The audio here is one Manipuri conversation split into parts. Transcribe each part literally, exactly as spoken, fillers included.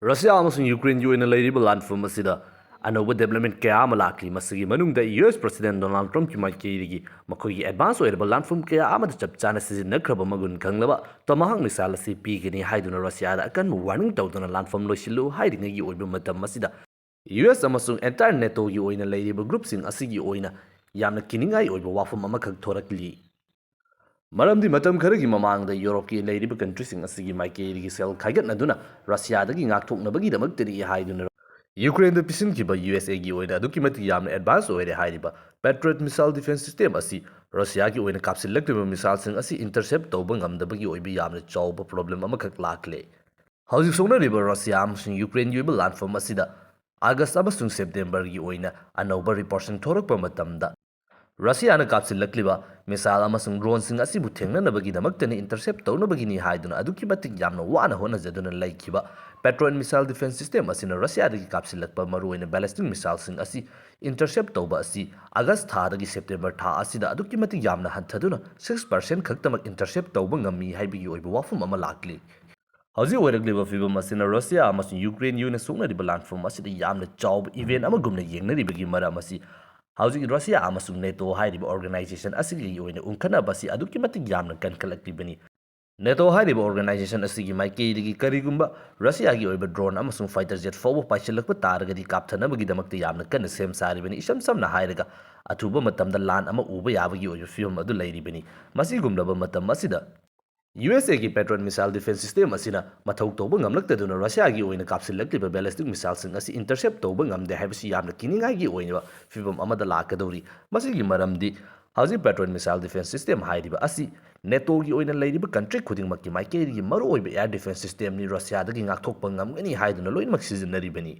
ꯔꯁꯤꯌꯥ ꯑꯃꯁꯨꯡ ꯌꯨꯀ꯭ꯔꯦꯟꯒꯤ ꯑꯣꯏꯅ ꯂꯩꯔꯤꯕ ꯂꯥꯟꯐꯝ ꯑꯁꯤꯗ ꯑꯅꯧꯕ development ꯀꯌꯥ ꯑꯃ ꯂꯥꯛꯂꯤ꯫ ꯃꯁꯤꯒꯤ ꯃꯅꯨꯡꯗ ꯌꯨ ꯑꯦꯁ President Donald Trumpꯀꯤ ꯃꯥꯏꯀꯩꯗꯒꯤ ꯃꯈꯣꯏꯒꯤ advance ꯑꯣꯏꯔꯕ ꯂꯥꯟꯐꯝ ꯀꯌꯥ ꯑꯃꯗ ꯆꯞ ꯆꯥꯅ ꯁꯤꯖꯤꯟꯅꯈ꯭ꯔꯕ ꯃꯒꯨꯟ ꯈꯪꯂꯕ Tomahawk missile ꯑꯁꯤ ꯄꯤꯒꯅꯤ ꯍꯥꯏꯗꯨꯅ ꯔꯁꯤꯌꯥꯗ ꯑꯀꯟꯕ warning ꯇꯧꯗꯨꯅ ꯂꯥꯟꯐꯝ ꯂꯣꯏꯁꯤꯜꯂꯨ ꯍꯥꯏꯔꯤꯉꯩꯒꯤ ꯑꯣꯏꯕ ꯃꯇꯝ ꯑꯁꯤꯗ ꯌꯨ ꯑꯦꯁ ꯑꯃꯁꯨꯡ entire NATOꯒꯤ ꯑꯣꯏꯅ ꯂꯩꯔꯤꯕ groupꯁꯤꯡ ꯑꯁꯤꯒꯤ ꯑꯣꯏꯅ ꯌꯥꯝꯅ ꯀꯤꯅꯤꯡꯉꯥꯏ ꯑꯣꯏꯕ ꯋꯥꯐꯝ ꯑꯃꯈꯛ ꯊꯣꯔꯛꯂꯤ꯫ ꯃꯔꯝꯗꯤ ꯃꯇꯝ ꯈꯔꯒꯤ ꯃꯃꯥꯡꯗ ꯌꯨꯔꯣꯞꯀꯤ ꯂꯩꯔꯤꯕ countryꯁꯤꯡ ꯑꯁꯤꯒꯤ ꯃꯥꯏꯀꯩꯗꯒꯤ ꯁꯦꯜ ꯈꯥꯏꯒꯠꯅꯗꯨꯅ ꯔꯁꯤꯌꯥꯗꯒꯤ ꯉꯥꯛꯊꯣꯛꯅꯕꯒꯤꯗꯃꯛꯇꯅꯤ ꯍꯥꯏꯗꯨꯅ ꯌꯨꯀ꯭ꯔꯦꯟꯗ ꯄꯤꯁꯤꯟꯈꯤꯕ ꯌꯨ ꯑꯦꯁ ꯑꯦꯒꯤ ꯑꯣꯏꯅ ꯑꯗꯨꯛꯀꯤ ꯃꯇꯤꯛ ꯌꯥꯝꯅ advance ꯑꯣꯏꯔꯦ ꯍꯥꯏꯔꯤꯕ Patriot missile defense system ꯑꯁꯤ ꯔꯁꯤꯌꯥꯒꯤ ꯑꯣꯏꯅ ꯀꯥꯞꯁꯤꯜꯂꯛꯂꯤꯕ missileꯁꯤꯡ ꯑꯁꯤ intercept ꯇꯧꯕ ꯉꯝꯗꯕꯒꯤ ꯑꯣꯏꯕ ꯌꯥꯝꯅ ꯆꯥꯎꯕ problem ꯑꯃꯈꯛ ꯂꯥꯛꯂꯦ꯫ ꯍꯧꯖꯤꯛ ꯁꯣꯛꯅꯔꯤꯕ ꯔꯁꯤꯌꯥ ꯑꯃꯁꯨꯡ ꯌꯨꯀ꯭ꯔꯦꯟꯒꯤ ꯑꯣꯏꯕ ꯂꯥꯟꯐꯝ ꯑꯁꯤꯗ ꯑꯥꯒꯁ ꯑꯃꯁꯨꯡ ꯁꯦꯞꯇꯦꯝꯕꯔꯒꯤ ꯑꯣꯏꯅ ꯑꯅꯧꯕ reportꯁꯤꯡ ꯊꯣꯔꯛꯄ ꯃꯇꯝꯗ ꯔꯁꯤꯌꯥꯅ ꯀꯥꯞꯁꯤꯜꯂꯛꯂꯤꯕ missile ꯑꯃꯁꯨꯡ droneꯁꯤꯡ ꯑꯁꯤꯕꯨ ꯊꯦꯡꯅꯅꯕꯒꯤꯗꯃꯛꯇꯅꯤ, intercept ꯇꯧꯅꯕꯒꯤꯅꯤ ꯍꯥꯏꯗꯨꯅ ꯑꯗꯨꯛꯀꯤ ꯃꯇꯤꯛ ꯌꯥꯝꯅ ꯋꯥꯅ ꯍꯣꯠꯅꯖꯗꯨꯅ ꯂꯩꯈꯤꯕ Patriot missile defense system ꯑꯁꯤꯅ ꯔꯁꯤꯌꯥꯗꯒꯤ ꯀꯥꯞꯁꯤꯜꯂꯛꯄ ꯃꯔꯨꯑꯣꯏꯅ ballistic missileꯁꯤꯡ ꯑꯁꯤ intercept ꯇꯧꯕ ꯑꯁꯤ ꯑꯥꯒꯁ ꯊꯥꯗꯒꯤ ꯁꯦꯞꯇꯦꯝꯕꯔ ꯊꯥ ꯑꯁꯤꯗ ꯑꯗꯨꯛꯀꯤ ꯃꯇꯤꯛ ꯌꯥꯝꯅ ꯍꯟꯊꯗꯨꯅ six percent ꯈꯛꯇꯃꯛ intercept ꯇꯧꯕ ꯉꯝꯃꯤ ꯍꯥꯏꯕꯒꯤ ꯑꯣꯏꯕ ꯋꯥꯐꯝ ꯑꯃ ꯂꯥꯛꯂꯤ꯫ ꯍꯧꯖꯤꯛ ꯑꯣꯏꯔꯛꯂꯤꯕ ꯐꯤꯕꯝ ꯑꯁꯤꯅ ꯔꯁꯤꯌꯥ ꯑꯃꯁꯨꯡ ꯌꯨꯀ꯭ꯔꯦꯟꯒꯤ ꯑꯣꯏꯅ ꯁꯣꯛꯅꯔꯤꯕ ꯂꯥꯟꯐꯝ ꯑꯁꯤꯗ ꯌꯥꯝꯅ ꯆꯥꯎꯕ event ꯑꯃꯒꯨꯝꯅ ꯌꯦꯡꯅꯔꯤꯕꯒꯤ ꯃꯔꯝ ꯑꯁꯤ ꯍꯧꯖꯤꯛ ꯔꯁꯤꯌꯥ ꯑꯃꯁꯨꯡ NATO ꯍꯥꯏꯔꯤꯕ organization ꯑꯁꯤꯒꯤ ꯑꯣꯏꯅ ꯎꯪꯈꯠꯅꯕ ꯑꯁꯤ ꯑꯗꯨꯛꯀꯤ ꯃꯇꯤꯛ ꯌꯥꯝꯅ ꯀꯟꯈꯠꯂꯛꯂꯤꯕꯅꯤ꯫ NATO ꯍꯥꯏꯔꯤꯕ organization ꯑꯁꯤꯒꯤ ꯃꯥꯏꯀꯩꯗꯒꯤ ꯀꯔꯤꯒꯨꯝꯕ ꯔꯁꯤꯌꯥꯒꯤ ꯑꯣꯏꯕ drone ꯑꯃꯁꯨꯡ fighter jet ꯐꯥꯎꯕ ꯄꯥꯏꯁꯤꯜꯂꯛꯄ ꯇꯥꯔꯒꯗꯤ ꯀꯥꯞꯊꯅꯕꯒꯤꯗꯃꯛꯇ ꯌꯥꯝꯅ ꯀꯟꯅ ꯁꯦꯝ ꯁꯥꯔꯤꯕꯅꯤ꯫ ꯏꯁꯝ ꯁꯝꯅ ꯍꯥꯏꯔꯒ ꯑꯊꯨꯕ ꯃꯇꯝꯗ ꯂꯥꯟ ꯑꯃ ꯎꯕ ꯌꯥꯕꯒꯤ ꯑꯣꯏꯕ ꯐꯤꯕꯝ ꯑꯗꯨ ꯂꯩꯔꯤꯕꯅꯤ꯫ ꯃꯁꯤꯒꯨꯝꯂꯕ ꯃꯇꯝ ꯑꯁꯤꯗ ꯌꯨ ꯑꯦꯁ ꯑꯦꯒꯤ Patriot missile defense system ꯑꯁꯤꯅ ꯃꯊꯧ ꯇꯧꯕ ꯉꯝꯂꯛꯇꯗꯨꯅ ꯔꯁꯤꯌꯥꯒꯤ ꯑꯣꯏꯅ ꯀꯥꯞꯁꯤꯜꯂꯛꯂꯤꯕ ballistic missileꯁꯤꯡ ꯑꯁꯤ intercept ꯇꯧꯕ ꯉꯝꯗꯦ ꯍꯥꯏꯕꯁꯤ ꯌꯥꯝꯅ ꯀꯤꯅꯤꯡꯉꯥꯏꯒꯤ ꯑꯣꯏꯕ ꯐꯤꯕꯝ ꯑꯃꯗ ꯂꯥꯛꯀꯗꯧꯔꯤ꯫ ꯃꯁꯤꯒꯤ ꯃꯔꯝꯗꯤ ꯍꯧꯖꯤꯛ Patriot missile defense system ꯍꯥꯏꯔꯤꯕ ꯑꯁꯤ NATOꯒꯤ ꯑꯣꯏꯅ ꯂꯩꯔꯤꯕ country ꯈꯨꯗꯤꯡꯃꯛꯀꯤ ꯃꯥꯏꯀꯩꯗꯒꯤ ꯃꯔꯨꯑꯣꯏꯕ air defense systemꯅꯤ꯫ ꯔꯁꯤꯌꯥꯗꯒꯤ ꯉꯥꯛꯊꯣꯛꯄ ꯉꯝꯒꯅꯤ ꯍꯥꯏꯗꯨꯅ ꯂꯣꯏꯅꯃꯛ ꯁꯤꯖꯤꯟꯅꯔꯤꯕꯅꯤ꯫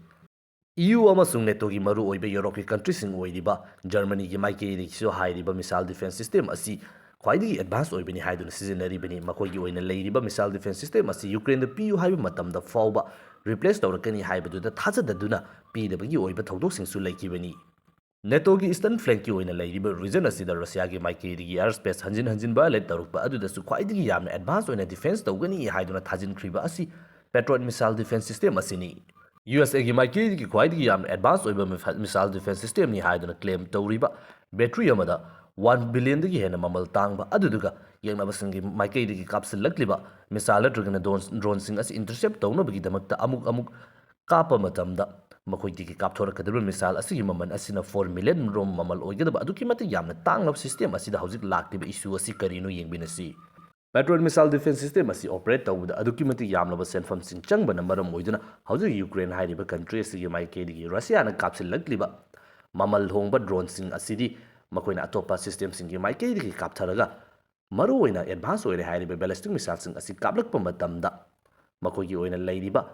E U ꯑꯃꯁꯨꯡ NATOꯒꯤ ꯃꯔꯨꯑꯣꯏꯕ ꯌꯨꯔꯣꯞꯀꯤ countryꯁꯤꯡ ꯑꯣꯏꯔꯤꯕ ꯖꯔꯃꯅꯤꯒꯤ ꯃꯥꯏꯀꯩꯗꯒꯤꯁꯨ ꯍꯥꯏꯔꯤꯕ missile defense system ꯑꯁꯤ ꯈ꯭ꯋꯥꯏꯗꯒꯤ advance ꯑꯣꯏꯕꯅꯤ ꯍꯥꯏꯗꯨꯅ ꯁꯤꯖꯤꯟꯅꯔꯤꯕꯅꯤ꯫ ꯃꯈꯣꯏꯒꯤ ꯑꯣꯏꯅ ꯂꯩꯔꯤꯕ missile defense system ꯑꯁꯤ ꯌꯨꯀ꯭ꯔꯦꯟꯗ ꯄꯤꯌꯨ ꯍꯥꯏꯕ ꯃꯇꯝꯗ ꯐꯥꯎꯕ replace ꯇꯧꯔꯛꯀꯅꯤ ꯍꯥꯏꯕꯗꯨꯗ ꯊꯥꯖꯗꯗꯨꯅ ꯄꯤꯗꯕꯒꯤ ꯑꯣꯏꯕ ꯊꯧꯗꯣꯛꯁꯤꯡꯁꯨ ꯂꯩꯈꯤꯕꯅꯤ꯫ NATOꯒꯤ eastern flankꯀꯤ ꯑꯣꯏꯅ ꯂꯩꯔꯤꯕ region ꯑꯁꯤꯗ ꯔꯁꯤꯌꯥꯒꯤ ꯃꯥꯏꯀꯩꯗꯒꯤ air space ꯍꯟꯖꯤꯟ ꯍꯟꯖꯤꯟ violate ꯇꯧꯔꯛꯄ ꯑꯗꯨꯗꯁꯨ ꯈ꯭ꯋꯥꯏꯗꯒꯤ ꯌꯥꯝꯅ advance ꯑꯣꯏꯅ defense ꯇꯧꯒꯅꯤ ꯍꯥꯏꯗꯨꯅ ꯊꯥꯖꯤꯟꯈ꯭ꯔꯤꯕ ꯑꯁꯤ Patriot missile defense system ꯑꯁꯤꯅꯤ꯫ ꯌꯨ ꯑꯦꯁ ꯑꯦꯒꯤ ꯃꯥꯏꯀꯩꯗꯒꯤ ꯈ꯭ꯋꯥꯏꯗꯒꯤ ꯌꯥꯝꯅ advance ꯑꯣꯏꯕ missile defense systemꯅꯤ ꯍꯥꯏꯗꯨꯅ claim ꯇꯧꯔꯤꯕ battery ꯑꯃꯗ one billionꯗꯒꯤ ꯍꯦꯟꯅ ꯃꯃꯜ ꯇꯥꯡꯕ, ꯑꯗꯨꯗꯨꯒ ꯌꯦꯛꯅꯕꯁꯤꯡꯒꯤ ꯃꯥꯏꯀꯩꯗꯒꯤ ꯀꯥꯞꯁꯤꯜꯂꯛꯂꯤꯕ missile ꯅꯠꯇ꯭ꯔꯒꯅ drones, droneꯁꯤꯡ ꯑꯁꯤ intercept ꯇꯧꯅꯕꯒꯤꯗꯃꯛꯇ ꯑꯃꯨꯛ ꯑꯃꯨꯛ ꯀꯥꯞꯄ ꯃꯇꯝꯗ ꯃꯈꯣꯏꯗꯒꯤ ꯀꯥꯞꯊꯣꯔꯛꯀꯗꯧꯔꯤꯕ missile ꯑꯁꯤꯒꯤ ꯃꯃꯜ ꯑꯁꯤꯅ four million ꯔꯣꯝ ꯃꯃꯜ ꯑꯣꯏꯒꯗꯕ ꯑꯗꯨꯛꯀꯤ ꯃꯇꯤꯛ ꯌꯥꯝꯅ ꯇꯥꯡꯂꯕ system ꯑꯁꯤꯗ ꯍꯧꯖꯤꯛ ꯂꯥꯛꯂꯤꯕ issue ꯑꯁꯤ ꯀꯔꯤꯅꯣ ꯌꯦꯡꯃꯤꯟꯅꯁꯤ꯫ Patriot missile defense system ꯑꯁꯤ operate ꯇꯧꯕꯗ ꯑꯗꯨꯛꯀꯤ ꯃꯇꯤꯛ ꯌꯥꯝꯂꯕ ꯁꯦꯟꯐꯝꯁꯤꯡ ꯆꯪꯕꯅ ꯃꯔꯝ ꯑꯣꯏꯗꯨꯅ ꯍꯧꯖꯤꯛ ꯌꯨꯀ꯭ꯔꯦꯟ ꯍꯥꯏꯔꯤꯕ country ꯑꯁꯤꯒꯤ ꯃꯥꯏꯀꯩꯗꯒꯤ ꯔꯁꯤꯌꯥꯅ ꯀꯥꯞꯁꯤꯜꯂꯛꯂꯤꯕ ꯃꯃꯜ ꯍꯣꯡꯕ droneꯁꯤꯡ ꯑꯁꯤꯗꯤ ꯃꯈꯣꯏꯅ ꯑꯇꯣꯞꯄ systemꯁꯤꯡꯒꯤ ꯃꯥꯏꯀꯩꯗꯒꯤ ꯀꯥꯞꯊꯔꯒ ꯃꯔꯨꯑꯣꯏꯅ advance ꯑꯣꯏꯔꯦ ꯍꯥꯏꯔꯤꯕ ballistic missileꯁꯤꯡ ꯑꯁꯤ ꯀꯥꯞꯂꯛꯄ ꯃꯇꯝꯗ ꯃꯈꯣꯏꯒꯤ ꯑꯣꯏꯅ ꯂꯩꯔꯤꯕ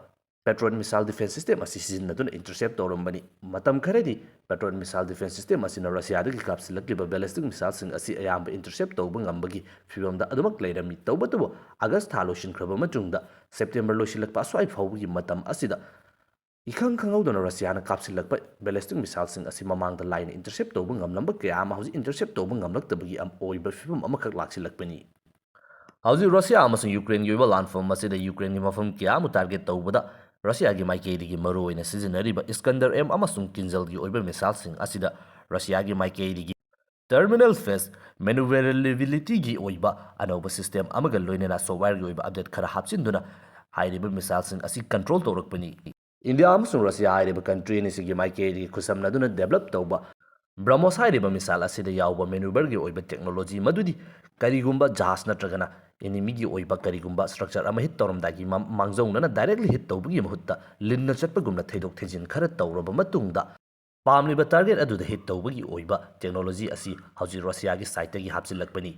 Patriot missile defense system ꯑꯁꯤ ꯁꯤꯖꯤꯟꯅꯗꯨꯅ intercept ꯇꯧꯔꯝꯕꯅꯤ꯫ ꯃꯇꯝ ꯈꯔꯗꯤ Patriot missile defense system ꯑꯁꯤꯅ ꯔꯁꯤꯌꯥꯗꯒꯤ ꯀꯥꯞꯁꯤꯜꯂꯛꯂꯤꯕ ballistic missileꯁꯤꯡ ꯑꯁꯤ ꯑꯌꯥꯝꯕ intercept ꯇꯧꯕ ꯉꯝꯕꯒꯤ ꯐꯤꯕꯝꯗ ꯑꯗꯨꯃꯛ ꯂꯩꯔꯝꯃꯤ꯫ ꯇꯧꯕꯇꯕꯨ ꯑꯥꯒꯁ ꯊꯥ ꯂꯣꯏꯁꯤꯟꯈ꯭ꯔꯕ ꯃꯇꯨꯡꯗ ꯁꯦꯞꯇꯦꯝꯕꯔ ꯂꯣꯏꯁꯤꯜꯂꯛꯄ ꯑꯁ꯭ꯋꯥꯏ ꯐꯥꯎꯕꯒꯤ ꯃꯇꯝ ꯑꯁꯤꯗ ꯏꯈꯪ ꯈꯪꯍꯧꯗꯅ ꯔꯁꯤꯌꯥꯅ ꯀꯥꯞꯁꯤꯜꯂꯛꯄ ballistic missileꯁꯤꯡ ꯑꯁꯤ ꯃꯃꯥꯡꯗ ꯂꯥꯏꯅ intercept ꯇꯧꯕ ꯉꯝꯂꯝꯕ ꯀꯌꯥ ꯑꯃ ꯍꯧꯖꯤꯛ intercept ꯇꯧꯕ ꯉꯝꯂꯛꯇꯕꯒꯤ ꯑꯝ-, ꯑꯣꯏꯕ ꯐꯤꯕꯝ ꯑꯃꯈꯛ ꯂꯥꯛꯁꯤꯜꯂꯛꯄꯅꯤ꯫ ꯍꯧꯖꯤꯛ ꯔꯁꯤꯌꯥ ꯑꯃꯁꯨꯡ ꯌꯨꯀ꯭ꯔꯦꯟꯒꯤ ꯑꯣꯏꯕ ꯂꯥꯟꯐꯝ ꯑꯁꯤꯗ ꯌꯨꯀ꯭ꯔꯦꯟꯒꯤ ꯃꯐꯝ ꯀꯌꯥ ꯑꯃ target ꯇꯧꯕꯗ ꯔꯁꯤꯌꯥꯒꯤ ꯃꯥꯏꯀꯩꯗꯒꯤ ꯃꯔꯨꯑꯣꯏꯅ ꯁꯤꯖꯤꯟꯅꯔꯤꯕ Iskander M ꯑꯃꯁꯨꯡ Kinzhalꯒꯤ ꯑꯣꯏꯕ missileꯁꯤꯡ ꯑꯁꯤꯗ ꯔꯁꯤꯌꯥꯒꯤ ꯃꯥꯏꯀꯩꯗꯒꯤ terminal phase maneuverabilityꯒꯤ ꯑꯣꯏꯕ ꯑꯅꯧꯕ system ꯑꯃꯒ ꯂꯣꯏꯅꯅ softwareꯒꯤ ꯑꯣꯏꯕ update ꯈꯔ ꯍꯥꯞꯆꯤꯟꯗꯨꯅ ꯍꯥꯏꯔꯤꯕ missileꯁꯤꯡ ꯑꯁꯤ control ꯇꯧꯔꯛꯄꯅꯤ꯫ ꯏꯟꯗꯤꯌꯥ ꯑꯃꯁꯨꯡ ꯔꯁꯤꯌꯥ ꯍꯥꯏꯔꯤꯕ country ꯑꯅꯤꯁꯤꯒꯤ ꯃꯥꯏꯀꯩꯗꯒꯤ ꯈꯨꯠꯁꯝꯅꯗꯨꯅ develop ꯇꯧꯕ BrahMos ꯍꯥꯏꯔꯤꯕ missile ꯑꯁꯤꯗ ꯌꯥꯎꯕ maneuverꯒꯤ ꯑꯣꯏꯕ technology ꯃꯗꯨꯗꯤ ꯀꯔꯤꯒꯨꯝꯕ ꯖꯍꯥꯖ ꯅꯠꯇ꯭ꯔꯒꯅ enemyꯒꯤ ꯑꯣꯏꯕ ꯀꯔꯤꯒꯨꯝꯕ structure ꯑꯃ hit ꯇꯧꯔꯝꯗꯥꯏꯒꯤ ꯃ-, ꯃꯥꯡꯖꯧꯅꯅ directly hit ꯇꯧꯕꯒꯤ ꯃꯍꯨꯠꯇ ꯂꯤꯟꯅ ꯆꯠꯄꯒꯨꯝꯅ ꯊꯩꯗꯣꯛ ꯊꯩꯖꯤꯟ ꯈꯔ ꯇꯧꯔꯕ ꯃꯇꯨꯡꯗ ꯄꯥꯝꯂꯤꯕ target ꯑꯗꯨꯗ hit ꯇꯧꯕꯒꯤ ꯑꯣꯏꯕ technology ꯑꯁꯤ ꯍꯧꯖꯤꯛ ꯔꯁꯤꯌꯥꯒꯤ sideꯇꯒꯤ ꯍꯥꯞꯆꯤꯜꯂꯛꯄꯅꯤ꯫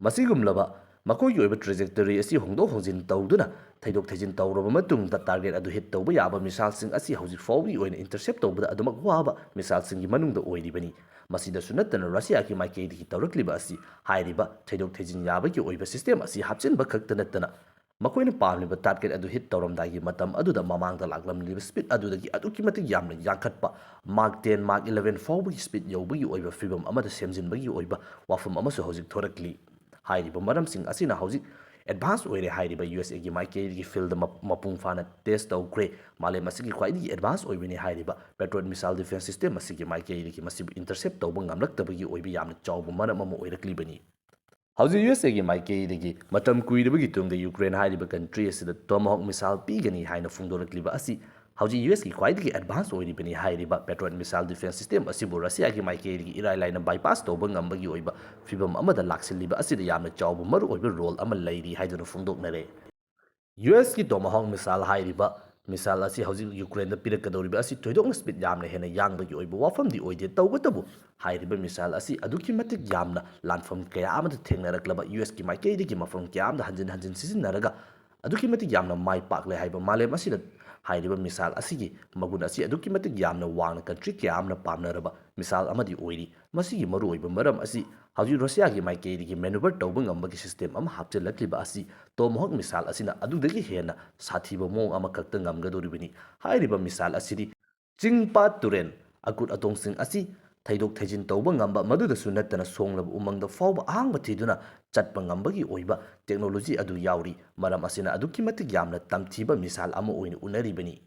ꯃꯁꯤꯒꯨꯝꯂꯕ ꯃꯈꯣꯏꯒꯤ ꯑꯣꯏꯕ trajectory ꯑꯁꯤ ꯍꯣꯡꯗꯣꯛ ꯍꯣꯡꯖꯤꯟ ꯇꯧꯗꯨꯅ ꯊꯩꯗꯣꯛ ꯊꯩꯖꯤꯟ ꯇꯧꯔꯕ ꯃꯇꯨꯡꯗ target ꯑꯗꯨ hit ꯇꯧꯕ ꯌꯥꯕ missileꯁꯤꯡ ꯑꯁꯤ ꯍꯧꯖꯤꯛ ꯐꯥꯎꯕꯒꯤ ꯑꯣꯏꯅ intercept ꯇꯧꯕꯗ ꯑꯗꯨꯃꯛ ꯋꯥꯕ missileꯁꯤꯡꯒꯤ ꯃꯅꯨꯡꯗ ꯑꯣꯏꯔꯤꯕꯅꯤ꯫ ꯃꯁꯤꯗꯁꯨ ꯅꯠꯇꯅ ꯔꯁꯤꯌꯥꯒꯤ ꯃꯥꯏꯀꯩꯗꯒꯤ ꯇꯧꯔꯛꯂꯤꯕ ꯑꯁꯤ ꯍꯥꯏꯔꯤꯕ ꯊꯩꯗꯣꯛ ꯊꯩꯖꯤꯟ ꯌꯥꯕꯒꯤ ꯑꯣꯏꯕ system ꯑꯁꯤ ꯍꯥꯞꯆꯤꯟꯕ ꯈꯛꯇ ꯅꯠꯇꯅ ꯃꯈꯣꯏꯅ ꯄꯥꯝꯂꯤꯕ target ꯑꯗꯨ hit ꯇꯧꯔꯝꯗꯥꯏꯒꯤ ꯃꯇꯝ ꯑꯗꯨꯗ ꯃꯃꯥꯡꯗ ꯂꯥꯛꯂꯝꯂꯤꯕ speed ꯑꯗꯨꯗꯒꯤ ꯑꯗꯨꯛꯀꯤ ꯃꯇꯤꯛ ꯌꯥꯝꯅ ꯌꯥꯡꯈꯠꯄ Mach ten, Mach eleven ꯐꯥꯎꯕꯒꯤ speed ꯌꯧꯕꯒꯤ ꯑꯣꯏꯕ ꯐꯤꯕꯝ ꯑꯃꯗ ꯁꯦꯝꯖꯤꯟꯕꯒꯤ ꯑꯣꯏꯕ ꯋꯥꯐꯝ ꯑꯃꯁꯨ ꯍꯧꯖꯤꯛ ꯊꯣꯔꯛꯂꯤ꯫ ꯍꯥꯏꯔꯤꯕ ꯃꯔꯝꯁꯤꯡ ꯑꯁꯤꯅ ꯍꯧꯖꯤꯛ ꯑꯦꯗꯚꯥꯟꯁ ꯑꯣꯏꯔꯦ ꯍꯥꯏꯔꯤꯕ ꯌꯨ ꯑꯦꯁ ꯑꯦꯒꯤ ꯃꯥꯏꯀꯩꯗꯒꯤ ꯐꯤꯜꯗ ꯃꯄꯨꯡ ꯐꯥꯅ ꯇꯦꯁ ꯇꯧꯈ꯭ꯔꯦ꯫ ꯃꯥꯂꯦꯝ ꯑꯁꯤꯒꯤ ꯈ꯭ꯋꯥꯏꯗꯒꯤ ꯑꯦꯗꯚꯥꯟꯁ ꯑꯣꯏꯕꯅꯤ ꯍꯥꯏꯔꯤꯕ ꯄꯦꯇ꯭ꯔꯣꯠ ꯃꯤꯁꯥꯏꯜ ꯗꯤꯐꯦꯟꯁ ꯁꯤꯁꯇꯦꯝ ꯑꯁꯤꯒꯤ ꯃꯥꯏꯀꯩꯗꯒꯤ ꯃꯁꯤꯕꯨ ꯏꯟꯇꯔꯁꯦꯞ ꯇꯧꯕ ꯉꯝꯂꯛꯇꯕꯒꯤ ꯑꯣꯏꯕ ꯌꯥꯝꯅ ꯆꯥꯎꯕ ꯃꯔꯝ ꯑꯃ ꯑꯣꯏꯔꯛꯂꯤꯕꯅꯤ꯫ ꯍꯧꯖꯤꯛ ꯌꯨ ꯑꯦꯁ ꯑꯦꯒꯤ ꯃꯥꯏꯀꯩꯗꯒꯤ ꯃꯇꯝ ꯀꯨꯏꯔꯕꯒꯤ ꯇꯨꯡꯗ ꯌꯨꯀ꯭ꯔꯦꯟ ꯍꯥꯏꯔꯤꯕ ꯀꯟꯇ꯭ꯔꯤ ꯑꯁꯤꯗ ꯇꯣꯃꯥꯍꯣꯛ ꯃꯤꯁꯥꯏꯜ ꯄꯤꯒꯅꯤ ꯍꯥꯏꯅ ꯐꯣꯡꯗꯣꯔꯛꯂꯤꯕ ꯑꯁꯤ ꯍꯧꯖꯤꯛ ꯌꯨ ꯑꯦꯁꯀꯤ ꯈ꯭ꯋꯥꯏꯗꯒꯤ ꯑꯦꯗꯚꯥꯟꯁ ꯑꯣꯏꯔꯤꯕꯅꯤ ꯍꯥꯏꯔꯤꯕ ꯄꯦꯇ꯭ꯔꯣꯠ ꯃꯤꯁꯥꯏꯜ ꯗꯤꯐꯦꯟꯁ ꯁꯤꯁꯇꯦꯝ ꯑꯁꯤꯕꯨ ꯔꯁꯤꯌꯥꯒꯤ ꯃꯥꯏꯀꯩꯗꯒꯤ ꯏꯔꯥꯏ ꯂꯥꯏꯅ ꯕꯥꯏꯄꯥꯁ ꯇꯧꯕ ꯉꯝꯕꯒꯤ ꯑꯣꯏꯕ ꯐꯤꯕꯝ ꯑꯃꯗ ꯂꯥꯛꯁꯤꯜꯂꯤꯕ ꯑꯁꯤꯗ ꯌꯥꯝꯅ ꯆꯥꯎꯕ ꯃꯔꯨꯑꯣꯏꯕ ꯔꯣꯜ ꯑꯃ ꯂꯩꯔꯤ ꯍꯥꯏꯗꯨꯅ ꯐꯣꯡꯗꯣꯛꯅꯔꯦ꯫ ꯌꯨ ꯑꯦꯁꯀꯤ ꯇꯣꯃꯥꯍꯣꯛ ꯃꯤꯁꯥꯏꯜ ꯍꯥꯏꯔꯤꯕ ꯃꯤꯁꯥꯏꯜ ꯑꯁꯤ ꯍꯧꯖꯤꯛ ꯌꯨꯀ꯭ꯔꯦꯟꯗ ꯄꯤꯔꯛꯀꯗꯧꯔꯤꯕ ꯑꯁꯤ ꯊꯣꯏꯗꯣꯛꯅ ꯁ꯭ꯄꯤꯗ ꯌꯥꯝꯅ ꯍꯦꯟꯅ ꯌꯥꯡꯕꯒꯤ ꯑꯣꯏꯕ ꯋꯥꯐꯝꯗꯤ ꯑꯣꯏꯗꯦ꯫ ꯇꯧꯕꯇꯕꯨ ꯍꯥꯏꯔꯤꯕ ꯃꯤꯁꯥꯏꯜ ꯑꯁꯤ ꯑꯗꯨꯛꯀꯤ ꯃꯇꯤꯛ ꯌꯥꯝꯅ ꯂꯥꯟꯐꯝ ꯀꯌꯥ ꯑꯃꯗ ꯊꯦꯡꯅꯔꯛꯂꯕ ꯌꯨ ꯑꯦꯁꯀꯤ ꯃꯥꯏꯀꯩꯗꯒꯤ ꯃꯐꯝ ꯀꯌꯥ ꯑꯃꯗ ꯍꯟꯖꯤꯟ ꯍꯟꯖꯤꯟ ꯁꯤꯖꯤꯟꯅꯔꯒ ꯑꯗꯨꯛꯀꯤ ꯃꯇꯤꯛ ꯌꯥꯝꯅ ꯃꯥꯏ ꯄꯥꯛꯂꯦ ꯍꯥꯏꯕ ꯃꯥꯂꯦꯝ ꯑꯁꯤꯗ ꯍꯥꯏꯔꯤꯕ ꯃꯤꯁꯥꯏꯜ ꯑꯁꯤꯒꯤ ꯃꯒꯨꯟ ꯑꯁꯤ ꯑꯗꯨꯛꯀꯤ ꯃꯇꯤꯛ ꯌꯥꯝꯅ ꯋꯥꯡꯅ ꯀꯟꯇ꯭ꯔꯤ ꯀꯌꯥ ꯑꯃꯅ ꯄꯥꯝꯅꯔꯕ ꯃꯤꯁꯥꯏꯜ ꯑꯃꯗꯤ ꯑꯣꯏꯔꯤ꯫ ꯃꯁꯤꯒꯤ ꯃꯔꯨꯑꯣꯏꯕ ꯃꯔꯝ ꯑꯁꯤ ꯍꯧꯖꯤꯛ ꯔꯁꯤꯌꯥꯒꯤ ꯃꯥꯏꯀꯩꯗꯒꯤ ꯃꯦꯅꯨꯚꯔ ꯇꯧꯕ ꯉꯝꯕꯒꯤ ꯁꯤꯁꯇꯦꯝ ꯑꯃ ꯍꯥꯞꯆꯤꯜꯂꯛꯂꯤꯕ ꯑꯁꯤ ꯇꯣꯃꯥꯍꯣꯛ ꯃꯤꯁꯥꯏꯜ ꯑꯁꯤꯅ ꯑꯗꯨꯗꯒꯤ ꯍꯦꯟꯅ ꯁꯥꯊꯤꯕ ꯃꯑꯣꯡ ꯑꯃꯈꯛꯇ ꯉꯝꯒꯗꯧꯔꯤꯕꯅꯤ꯫ ꯍꯥꯏꯔꯤꯕ ꯃꯤꯁꯥꯏꯜ ꯑꯁꯤꯗꯤ ꯆꯤꯡ ꯄꯥꯠ ꯇꯨꯔꯦꯜ ꯑꯀꯨꯠ ꯑꯇꯣꯡꯁꯤꯡ ꯑꯁꯤ ꯊꯩꯗꯣꯛ ꯊꯩꯖꯤꯟ ꯇꯧꯕ ꯉꯝꯕ, ꯃꯗꯨꯗꯁꯨ ꯅꯠꯇꯅ ꯁꯣꯡꯂꯕ ꯎꯃꯪꯗ ꯐꯥꯎꯕ ꯑꯍꯥꯡꯕ ꯊꯤꯗꯨꯅ ꯆꯠꯄ ꯉꯝꯕꯒꯤ ꯑꯣꯏꯕ ꯇꯦꯛꯅꯣꯂꯣꯖꯤ ꯑꯗꯨ ꯌꯥꯎꯔꯤ꯫ ꯃꯔꯝ ꯑꯁꯤꯅ ꯑꯗꯨꯛꯀꯤ ꯃꯇꯤꯛ ꯌꯥꯝꯅ ꯇꯝꯊꯤꯕ ꯃꯤꯁꯥꯏꯜ ꯑꯃ ꯑꯣꯏꯅ ꯎꯅꯔꯤꯕꯅꯤ꯫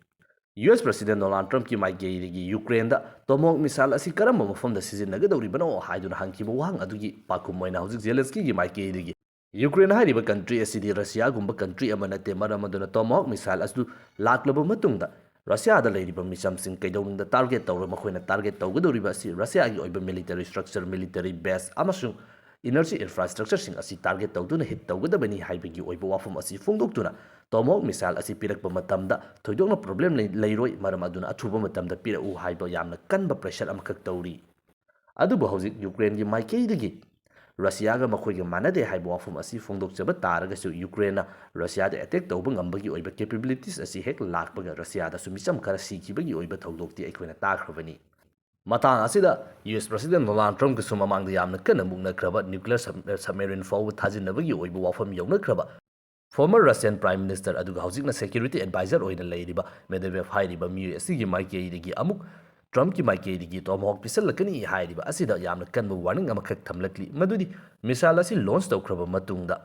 ꯌꯨ ꯑꯦꯁ ꯄ꯭ꯔꯁꯤꯗꯦꯟ ꯗꯣꯅꯥꯜꯗ ꯇ꯭ꯔꯝꯞꯀꯤ ꯃꯥꯏꯀꯩꯗꯒꯤ ꯌꯨꯀ꯭ꯔꯦꯟꯗ ꯇꯣꯃꯥꯍꯣꯛ ꯃꯤꯁꯥꯏꯜ ꯑꯁꯤ ꯀꯔꯝꯕ ꯃꯐꯝꯗ ꯁꯤꯖꯤꯟꯅꯒꯗꯧꯔꯤꯕꯅꯣ ꯍꯥꯏꯗꯨꯅ ꯍꯪꯈꯤꯕ ꯋꯥꯍꯪ ꯑꯗꯨꯒꯤ ꯄꯥꯎꯈꯨꯝ ꯑꯣꯏꯅ ꯍꯧꯖꯤꯛ ꯖꯦꯂꯦꯟꯁꯀꯤꯒꯤ ꯃꯥꯏꯀꯩꯗꯒꯤ ꯌꯨꯀ꯭ꯔꯦꯟ ꯍꯥꯏꯔꯤꯕ ꯀꯟꯇ꯭ꯔꯤ ꯑꯁꯤꯗꯤ ꯔꯁꯤꯌꯥꯒꯨꯝꯕ ꯀꯟꯇ꯭ꯔꯤ ꯑꯃ ꯅꯠꯇꯦ, ꯃꯔꯝ ꯑꯗꯨꯅ ꯇꯣꯃꯥꯍꯣꯛ ꯃꯤꯁꯥꯏꯜ ꯑꯁꯤꯗ ꯂꯥꯛꯂꯕ ꯃꯇꯨꯡꯗ ꯔꯁꯤꯌꯥꯗ ꯂꯩꯔꯤꯕ ꯃꯤꯆꯝꯁꯤꯡ ꯀꯩꯗꯧꯅꯨꯡꯗ ꯇꯥꯔꯒꯦꯠ ꯇꯧꯔꯣꯏ꯫ ꯃꯈꯣꯏꯅ ꯇꯥꯔꯒꯦꯠ ꯇꯧꯒꯗꯧꯔꯤꯕ ꯑꯁꯤ ꯔꯁꯤꯌꯥꯒꯤ ꯑꯣꯏꯕ ꯃꯤꯂꯤꯇꯔꯤ ꯁ꯭ꯇ꯭ꯔꯛꯆꯔ, ꯃꯤꯂꯤꯇꯔꯤ ꯕꯦꯁ ꯑꯃꯁꯨꯡ ꯏꯅꯔꯖꯤ ꯏꯟꯐ꯭ꯔꯥꯁ꯭ꯇ꯭ꯔꯛꯆꯔꯁꯤꯡ ꯑꯁꯤ ꯇꯥꯔꯒꯦꯠ ꯇꯧꯗꯨꯅ ꯍꯤꯠ ꯇꯧꯒꯗꯕꯅꯤ ꯍꯥꯏꯕꯒꯤ ꯑꯣꯏꯕ ꯋꯥꯐꯝ ꯑꯁꯤ ꯐꯣꯡꯗꯣꯛꯇꯨꯅ ꯇꯣꯃꯥꯍꯣꯛ ꯃꯤꯁꯥꯏꯜ ꯑꯁꯤ ꯄꯤꯔꯛꯄ ꯃꯇꯝꯗ ꯊꯣꯏꯗꯣꯛꯅ ꯄ꯭ꯔꯣꯕ꯭ꯂꯦꯝ ꯂꯩ-, ꯂꯩꯔꯣꯏ, ꯃꯔꯝ ꯑꯗꯨꯅ ꯑꯊꯨꯕ ꯃꯇꯝꯗ ꯄꯤꯔꯛꯎ ꯍꯥꯏꯕ ꯌꯥꯝꯅ ꯀꯟꯕ ꯄ꯭ꯔꯦꯁꯔ ꯑꯃꯈꯛ ꯇꯧꯔꯤ꯫ ꯑꯗꯨꯕꯨ ꯍꯧꯖꯤꯛ ꯌꯨꯀ꯭ꯔꯦꯟꯒꯤ ꯃꯥꯏꯀꯩꯗꯒꯤ ꯔꯁꯤꯌꯥꯒ ꯃꯈꯣꯏꯒ ꯃꯥꯟꯅꯗꯦ ꯍꯥꯏꯕ ꯋꯥꯐꯝ ꯑꯁꯤ ꯐꯣꯡꯗꯣꯛꯆꯕ ꯇꯥꯔꯒꯁꯨ, ꯌꯨꯀ꯭ꯔꯦꯟꯅ ꯔꯁꯤꯌꯥꯗ ꯑꯦꯇꯦꯛ ꯇꯧꯕ ꯉꯝꯕꯒꯤ ꯑꯣꯏꯕ ꯀꯦꯄꯦꯕꯤꯂꯤꯇꯤꯁ ꯑꯁꯤ ꯍꯦꯛ ꯂꯥꯛꯄꯒ ꯔꯁꯤꯌꯥꯗꯁꯨ ꯃꯤꯆꯝ ꯈꯔ ꯁꯤꯈꯤꯕꯒꯤ ꯑꯣꯏꯕ ꯊꯧꯗꯣꯛꯇꯤ ꯑꯩꯈꯣꯏꯅ ꯇꯥꯈ꯭ꯔꯕꯅꯤ꯫ ꯃꯇꯥꯡ ꯑꯁꯤꯗ ꯌꯨ ꯑꯦꯁ ꯄ꯭ꯔꯁꯤꯗꯦꯟ ꯗꯣꯅꯥꯜꯗ ꯇ꯭ꯔꯝꯞꯀꯁꯨ ꯃꯃꯥꯡꯗ ꯌꯥꯝꯅ ꯀꯟꯅ ꯃꯨꯛꯅꯈ꯭ꯔꯕ ꯅ꯭ꯌꯨꯀ꯭ꯂꯤꯌꯔ ꯁꯕ-, ꯁꯕꯃꯦꯔꯤꯟ ꯐꯥꯎꯕ ꯊꯥꯖꯤꯟꯅꯕꯒꯤ ꯑꯣꯏꯕ ꯋꯥꯐꯝ ꯌꯧꯅꯈ꯭ꯔꯕ ꯐꯣꯔꯃꯔ ꯔꯁꯤꯌꯟ ꯄ꯭ꯔꯥꯏꯝ ꯃꯤꯅꯤꯁꯇꯔ ꯑꯗꯨꯒ ꯍꯧꯖꯤꯛꯅ ꯁꯦꯀ꯭ꯌꯨꯔꯤꯇꯤ ꯑꯦꯗꯚꯥꯏꯖꯔ ꯑꯣꯏꯅ ꯂꯩꯔꯤꯕ ꯃꯦꯗꯚꯦꯐ ꯍꯥꯏꯔꯤꯕ ꯃꯤꯑꯣꯏ ꯑꯁꯤꯒꯤ ꯃꯥꯏꯀꯩꯗꯒꯤ ꯑꯃꯨꯛ ꯇ꯭ꯔꯝꯞꯀꯤ ꯃꯥꯏꯀꯩꯗꯒꯤ ꯇꯣꯃꯥꯍꯣꯛ ꯄꯤꯁꯜꯂꯛꯀꯅꯤ ꯍꯥꯏꯔꯤꯕ ꯑꯁꯤꯗ ꯌꯥꯝꯅ ꯀꯟꯕ ꯋꯥꯔꯅꯤꯡ ꯑꯃꯈꯛ ꯊꯝꯂꯛꯂꯤ, ꯃꯗꯨꯗꯤ ꯃꯤꯁꯥꯏꯜ ꯑꯁꯤ ꯂꯣꯟꯆ ꯇꯧꯈ꯭ꯔꯕ ꯃꯇꯨꯡꯗ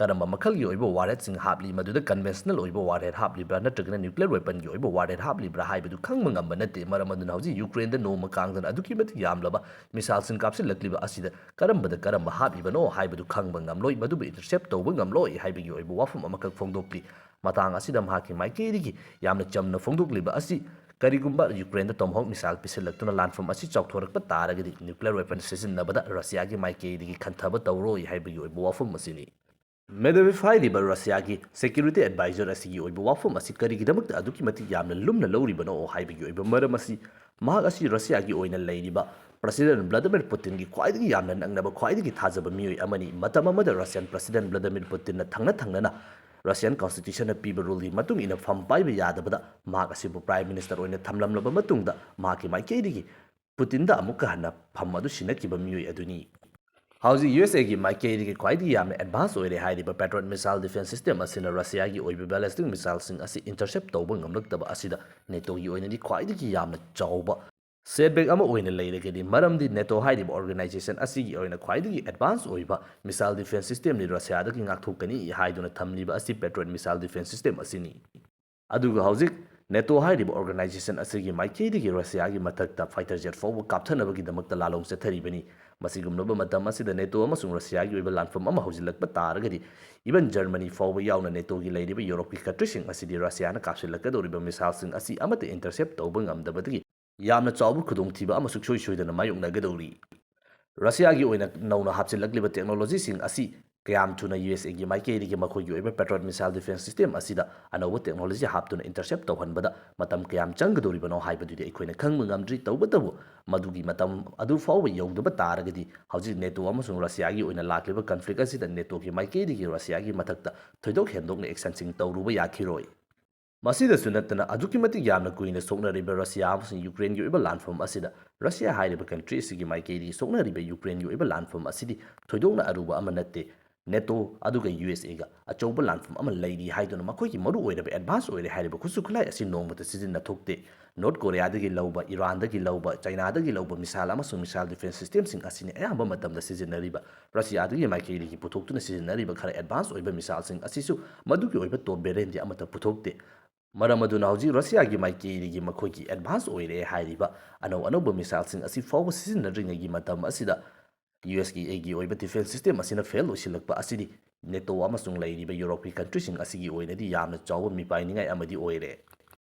ꯀꯔꯝꯕ ꯃꯈꯜꯒꯤ ꯑꯣꯏꯕ warheadꯁꯤꯡ ꯍꯥꯞꯂꯤ, ꯃꯗꯨꯗ conventional ꯑꯣꯏꯕ warhead ꯍꯥꯞꯂꯤꯕ꯭ꯔꯥ ꯅꯠꯇ꯭ꯔꯒꯅ nuclear weaponꯒꯤ ꯑꯣꯏꯕ warhead ꯍꯥꯞꯂꯤꯕ꯭ꯔꯥ ꯍꯥꯏꯕꯗꯨ ꯈꯪꯕ ꯉꯝꯕ ꯅꯠꯇꯦ꯫ ꯃꯔꯝ ꯑꯗꯨꯅ ꯍꯧꯖꯤꯛ Ukraineꯗ ꯅꯣꯡꯃ ꯀꯥꯡꯗꯅ ꯑꯗꯨꯛꯀꯤ ꯃꯇꯤꯛ ꯌꯥꯝꯂꯕ missileꯁꯤꯡ ꯀꯥꯞꯁꯤꯜꯂꯛꯂꯤꯕ ꯑꯁꯤꯗ ꯀꯔꯝꯕꯗ ꯀꯔꯝꯕ ꯍꯥꯞꯂꯤꯕꯅꯣ ꯍꯥꯏꯕꯗꯨ ꯈꯪꯕ ꯉꯝꯂꯣꯏ, ꯃꯗꯨꯕꯨ intercept ꯇꯧꯕ ꯉꯝꯂꯣꯏ ꯍꯥꯏꯕꯒꯤ ꯑꯣꯏꯕ ꯋꯥꯐꯝ ꯑꯃꯈꯛ ꯐꯣꯡꯗꯣꯛꯂꯤ꯫ ꯃꯇꯥꯡ ꯑꯁꯤꯗ ꯃꯍꯥꯛꯀꯤ ꯃꯥꯏꯀꯩꯗꯒꯤ ꯌꯥꯝꯅ ꯆꯝꯅ ꯐꯣꯡꯗꯣꯛꯂꯤꯕ ꯑꯁꯤ, ꯀꯔꯤꯒꯨꯝꯕ Ukraineꯗ Tomahawk missile ꯄꯤꯁꯤꯜꯂꯛꯇꯨꯅ ꯂꯥꯟꯐꯝ ꯑꯁꯤ ꯆꯥꯎꯊꯣꯔꯛꯄ ꯇꯥꯔꯒꯗꯤ nuclear weapon ꯁꯤꯖꯤꯟꯅꯕꯗ Russiaꯒꯤ ꯃꯥꯏꯀꯩꯗꯒꯤ ꯈꯟꯊꯕ ꯇꯧꯔꯣꯏ ꯍꯥꯏꯕꯒꯤ ꯑꯣꯏꯕ ꯋꯥꯐꯝ ꯑꯁꯤꯅꯤ꯫ Medvedev ꯍꯥꯏꯔꯤꯕ Russiaꯒꯤ security advisor ꯑꯁꯤꯒꯤ ꯑꯣꯏꯕ ꯋꯥꯐꯝ ꯑꯁꯤ ꯀꯔꯤꯒꯤꯗꯃꯛꯇ ꯑꯗꯨꯛꯀꯤ ꯃꯇꯤꯛ ꯌꯥꯝꯅ ꯂꯨꯝꯅ ꯂꯧꯔꯤꯕꯅꯣ ꯍꯥꯏꯕꯒꯤ ꯑꯣꯏꯕ ꯃꯔꯝ ꯑꯁꯤ ꯃꯍꯥꯛ ꯑꯁꯤ Russiaꯒꯤ ꯑꯣꯏꯅ ꯂꯩꯔꯤꯕ President Vladimir Putinꯒꯤ ꯈ꯭ꯋꯥꯏꯗꯒꯤ ꯌꯥꯝꯅ ꯅꯛꯅꯕ, ꯈ꯭ꯋꯥꯏꯗꯒꯤ ꯊꯥꯖꯕ ꯃꯤꯑꯣꯏ ꯑꯃꯅꯤ꯫ ꯃꯇꯝ ꯑꯃꯗ Russian President Vladimir Putinꯅ ꯊꯪꯅ ꯊꯪꯅꯅ Russian constitutionꯅ ꯄꯤꯕ ruleꯒꯤ ꯃꯇꯨꯡ ꯏꯟꯅ ꯐꯝ ꯄꯥꯏꯕ ꯌꯥꯗꯕꯗ ꯃꯍꯥꯛ ꯑꯁꯤꯕꯨ Prime Minister ꯑꯣꯏꯅ ꯊꯝꯂꯝꯂꯕ ꯃꯇꯨꯡꯗ ꯃꯍꯥꯛꯀꯤ ꯃꯥꯏꯀꯩꯗꯒꯤ Putinꯗ ꯑꯃꯨꯛꯀ ꯍꯟꯅ ꯐꯝ ꯑꯗꯨ ꯁꯤꯟꯅꯈꯤꯕ ꯃꯤꯑꯣꯏ ꯑꯗꯨꯅꯤ꯫ ꯍꯧꯖꯤꯛ USAꯒꯤ ꯃꯥꯏꯀꯩꯗꯒꯤ ꯈ꯭ꯋꯥꯏꯗꯒꯤ ꯌꯥꯝꯅ advance ꯑꯣꯏꯔꯦ ꯍꯥꯏꯔꯤꯕ Patriot missile defense system ꯑꯁꯤꯅ Russiaꯒꯤ ꯑꯣꯏꯕ ballistic missileꯁꯤꯡ ꯑꯁꯤ intercept ꯇꯧꯕ ꯉꯝꯂꯛꯇꯕ ꯑꯁꯤꯗ NATOꯒꯤ ꯑꯣꯏꯅꯗꯤ ꯈ꯭ꯋꯥꯏꯗꯒꯤ ꯌꯥꯝꯅ ꯆꯥꯎꯕ setback ꯑꯃ ꯑꯣꯏꯅ ꯂꯩꯔꯒꯅꯤ꯫ ꯃꯔꯝꯗꯤ NATO ꯍꯥꯏꯔꯤꯕ organization ꯑꯁꯤꯒꯤ ꯑꯣꯏꯅ ꯈ꯭ꯋꯥꯏꯗꯒꯤ advance ꯑꯣꯏꯕ missile defense systemꯅꯤ Russiaꯗꯒꯤ ꯉꯥꯛꯊꯣꯛꯀꯅꯤ ꯍꯥꯏꯗꯨꯅ ꯊꯝꯂꯤꯕ ꯑꯁꯤ Patriot missile defense system ꯑꯁꯤꯅꯤ꯫ ꯑꯗꯨꯒ ꯍꯧꯖꯤꯛ NATO ꯍꯥꯏꯔꯤꯕ organization ꯑꯁꯤꯒꯤ ꯃꯥꯏꯀꯩꯗꯒꯤ Russiaꯒꯤ ꯃꯊꯛꯇ fighter jet ꯐꯥꯎꯕ ꯀꯥꯞꯊꯅꯕꯒꯤꯗꯃꯛꯇ ꯂꯥꯂꯣꯡ ꯆꯠꯊꯔꯤꯕꯅꯤ꯫ ꯃꯁꯤꯒꯨꯝꯂꯕ ꯃꯇꯝ ꯑꯁꯤꯗ NATO ꯑꯃꯁꯨꯡ Russiaꯒꯤ ꯑꯣꯏꯕ ꯂꯥꯟꯐꯝ ꯑꯃ ꯍꯧꯖꯤꯜꯂꯛꯄ ꯇꯥꯔꯒꯗꯤ, even Germany ꯐꯥꯎꯕ ꯌꯥꯎꯅ NATOꯒꯤ ꯂꯩꯔꯤꯕ Europeꯀꯤ countryꯁꯤꯡ ꯑꯁꯤꯗꯤ Russiaꯅ ꯀꯥꯞꯁꯤꯜꯂꯛꯀꯗꯧꯔꯤꯕ missileꯁꯤꯡ ꯑꯁꯤ ꯑꯃꯠꯇ intercept ꯇꯧꯕ ꯉꯝꯗꯕꯗꯒꯤ ꯌꯥꯝꯅ ꯆꯥꯎꯕ ꯈꯨꯗꯣꯡꯊꯤꯕ ꯑꯃ ꯁꯨꯡꯁꯣꯏ ꯁꯣꯏꯗꯅ ꯃꯥꯌꯣꯛꯅꯒꯗꯧꯔꯤ꯫ Russiaꯒꯤ ꯑꯣꯏꯅ ꯅꯧꯅ ꯍꯥꯞꯆꯤꯜꯂꯛꯂꯤꯕ technologyꯁꯤꯡ ꯑꯁꯤ ꯀꯌꯥꯝ ꯊꯨꯅ USAꯒꯤ ꯃꯥꯏꯀꯩꯗꯒꯤ ꯃꯈꯣꯏꯒꯤ ꯑꯣꯏꯕ Patriot missile defense system ꯑꯁꯤꯗ ꯑꯅꯧꯕ technology ꯍꯥꯞꯇꯨꯅ intercept ꯇꯧꯍꯟꯕꯗ ꯃꯇꯝ ꯀꯌꯥꯝ ꯆꯪꯒꯗꯧꯔꯤꯕꯅꯣ ꯍꯥꯏꯕꯗꯨꯗꯤ ꯑꯩꯈꯣꯏꯅ ꯈꯪꯕ ꯉꯝꯗ꯭ꯔꯤ꯫ ꯇꯧꯕꯇꯕꯨ ꯃꯗꯨꯒꯤ ꯃꯇꯝ ꯑꯗꯨ ꯐꯥꯎꯕ ꯌꯧꯗꯕ ꯇꯥꯔꯒꯗꯤ ꯍꯧꯖꯤꯛ NATO ꯑꯃꯁꯨꯡ Russiaꯒꯤ ꯑꯣꯏꯅ ꯂꯥꯛꯂꯤꯕ conflict ꯑꯁꯤꯗ NATOꯒꯤ ꯃꯥꯏꯀꯩꯗꯒꯤ Russiaꯒꯤ ꯃꯊꯛꯇ ꯊꯣꯏꯗꯣꯛ ꯍꯦꯟꯗꯣꯛꯅ actionꯁꯤꯡ ꯇꯧꯔꯨꯕ ꯌꯥꯈꯤꯔꯣꯏ꯫ ꯃꯁꯤꯗꯁꯨ ꯅꯠꯇꯅ, ꯑꯗꯨꯛꯀꯤ ꯃꯇꯤꯛ ꯌꯥꯝꯅ ꯀꯨꯏꯅ ꯁꯣꯛꯅꯔꯤꯕ Russia ꯑꯃꯁꯨꯡ Ukraineꯒꯤ ꯑꯣꯏꯕ ꯂꯥꯟꯐꯝ ꯑꯁꯤꯗ Russia ꯍꯥꯏꯔꯤꯕ country ꯑꯁꯤꯒꯤ ꯃꯥꯏꯀꯩꯗꯒꯤ ꯁꯣꯛꯅꯔꯤꯕ Ukraineꯒꯤ ꯑꯣꯏꯕ ꯂꯥꯟꯐꯝ ꯑꯁꯤꯗꯤ ꯊꯣꯏꯗꯣꯛꯅ ꯑꯔꯨꯕ ꯑꯃ ꯅꯠꯇꯦ꯫ ꯅꯦꯇꯣ ꯑꯗꯨꯒ ꯌꯨ ꯑꯦꯁ ꯑꯦꯒ ꯑꯆꯧꯕ ꯂꯥꯟꯐꯝ ꯑꯃ ꯂꯩꯔꯤ ꯍꯥꯏꯗꯨꯅ ꯃꯈꯣꯏꯒꯤ ꯃꯔꯨ ꯑꯣꯏꯔꯕ ꯑꯦꯗꯚꯥꯟꯁ ꯑꯣꯏꯔꯦ ꯍꯥꯏꯔꯤꯕ ꯈꯨꯠꯁꯨ ꯈꯨꯠꯂꯥꯏ ꯑꯁꯤ ꯅꯣꯡꯃꯇ ꯁꯤꯖꯤꯟꯅꯊꯣꯛꯇꯦ꯫ ꯅꯣꯔꯠ ꯀꯣꯔꯤꯌꯥꯗꯒꯤ ꯂꯧꯕ, ꯏꯔꯥꯟꯗꯒꯤ ꯂꯧꯕ, ꯆꯥꯏꯅꯥꯗꯒꯤ ꯂꯧꯕ ꯃꯤꯁꯥꯏꯜ ꯑꯃꯁꯨꯡ ꯃꯤꯁꯥꯏꯜ ꯗꯤꯐꯦꯟꯁ ꯁꯤꯁꯇꯦꯝꯁꯤꯡ ꯑꯁꯤꯅꯤ ꯑꯌꯥꯝꯕ ꯃꯇꯝꯗ ꯁꯤꯖꯤꯟꯅꯔꯤꯕ꯫ ꯔꯁꯤꯌꯥꯗꯒꯤ ꯃꯥꯏꯀꯩꯗꯒꯤ ꯄꯨꯊꯣꯛꯇꯨꯅ ꯁꯤꯖꯤꯟꯅꯔꯤꯕ ꯈꯔ ꯑꯦꯗꯚꯥꯟꯁ ꯑꯣꯏꯕ ꯃꯤꯁꯥꯏꯜꯁꯤꯡ ꯑꯁꯤꯁꯨ ꯃꯗꯨꯒꯤ ꯑꯣꯏꯕ ꯇꯣꯞ ꯚꯦꯔꯤꯌꯟꯗꯤ ꯑꯃꯠꯇ ꯄꯨꯊꯣꯛꯇꯦ꯫ ꯃꯔꯝ ꯑꯗꯨꯅ ꯍꯧꯖꯤꯛ ꯔꯁꯤꯌꯥꯒꯤ ꯃꯥꯏꯀꯩꯗꯒꯤ ꯃꯈꯣꯏꯒꯤ ꯑꯦꯗꯚꯥꯟꯁ ꯑꯣꯏꯔꯦ ꯍꯥꯏꯔꯤꯕ ꯑꯅꯧ ꯑꯅꯧꯕ ꯃꯤꯁꯥꯏꯜꯁꯤꯡ ꯑꯁꯤ ꯐꯥꯎꯕ ꯁꯤꯖꯤꯟꯅꯗ꯭ꯔꯤꯉꯩꯒꯤ ꯃꯇꯝ ꯑꯁꯤꯗ ꯌꯨ ꯑꯦꯁ ꯑꯦꯒꯤ ꯑꯣꯏꯕ ꯗꯤꯐꯦꯟꯁ ꯁꯤꯁꯇꯦꯝ ꯑꯁꯤꯅ ꯐꯦꯜ ꯑꯣꯏꯁꯤꯜꯂꯛꯄ ꯑꯁꯤꯗꯤ ꯅꯦꯇꯣ ꯑꯃꯁꯨꯡ ꯂꯩꯔꯤꯕ ꯌꯨꯔꯣꯞꯀꯤ ꯀꯟꯇ꯭ꯔꯤꯁꯤꯡ ꯑꯁꯤꯒꯤ ꯑꯣꯏꯅꯗꯤ ꯌꯥꯝꯅ ꯆꯥꯎꯕ ꯃꯤꯄꯥꯏꯅꯤꯡꯉꯥꯏ ꯑꯃꯗꯤ ꯑꯣꯏꯔꯦ꯫